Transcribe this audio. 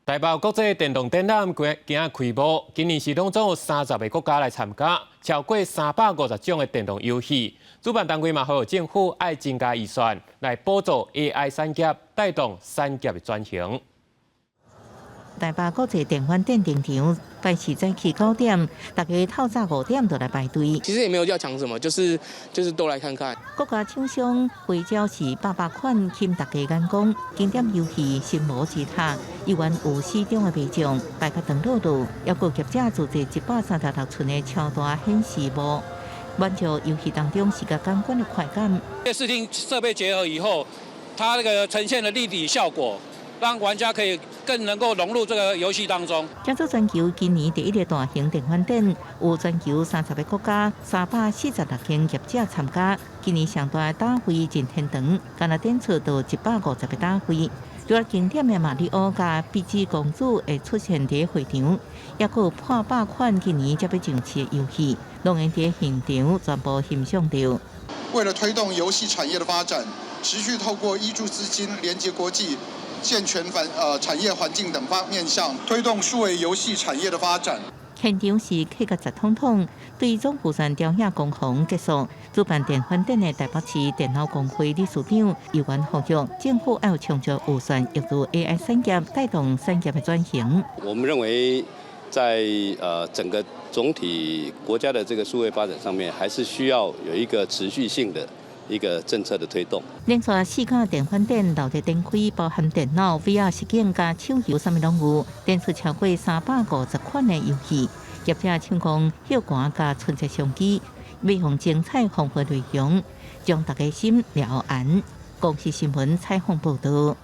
台北國際電動展覽今仔開幕，今年是攏總有30個國家來參加，超過350種的電動遊戲。主辦單位嘛呼籲政府愛增加預算來補助 AI 產業，帶動產業的轉型。台北國際電玩展登場，開市早起9點，大家透早5點就來排隊。其實也沒有要搶什麼，就是都來看看。國家廠商聚焦是百百款吸引大家眼光，經典遊戲《神魔之塔》，猶原有死忠的迷眾排甲長轆轆，猶閣業者自製136寸的超大顯示幕，滿足遊戲當中視覺感官的快感。視聽設備結合以後，它那個呈現的立體效果，讓玩家可以更能夠融入這個遊戲當中。這做全球今年第一個大型電玩展，有全球30個國家、346間業者參加。今年上大的展會任天堂，干焦展出著150個展位。除了經典的馬里奧佮碧芝公主會出現佇會場，猶閣有破百款今年才欲上市的遊戲，攏會佇現場全部欣賞著。為了推動遊戲產業的發展，持續透過挹注資金、連接國際、健全產業環境等方面向推動數位遊戲產業的發展。現場是客甲雜統統，對總預算調影攻防結束。主辦電玩展的台北市電腦公會理事長猶原呼籲政府愛有充足預算，挹注 AI 產業，帶動產業的轉型。我們認為在整個總體國家的這個數位發展上面，還是需要有一個持續性的一個政策的推動。連續4工電玩展鬧熱展開，包含電腦、VR 實境佮手遊，啥物攏有，展出超過350款的遊戲。業者唱講歇寒佮春節商機，欲用精彩豐富內容，將大家心撩絚。公視新聞採訪報導。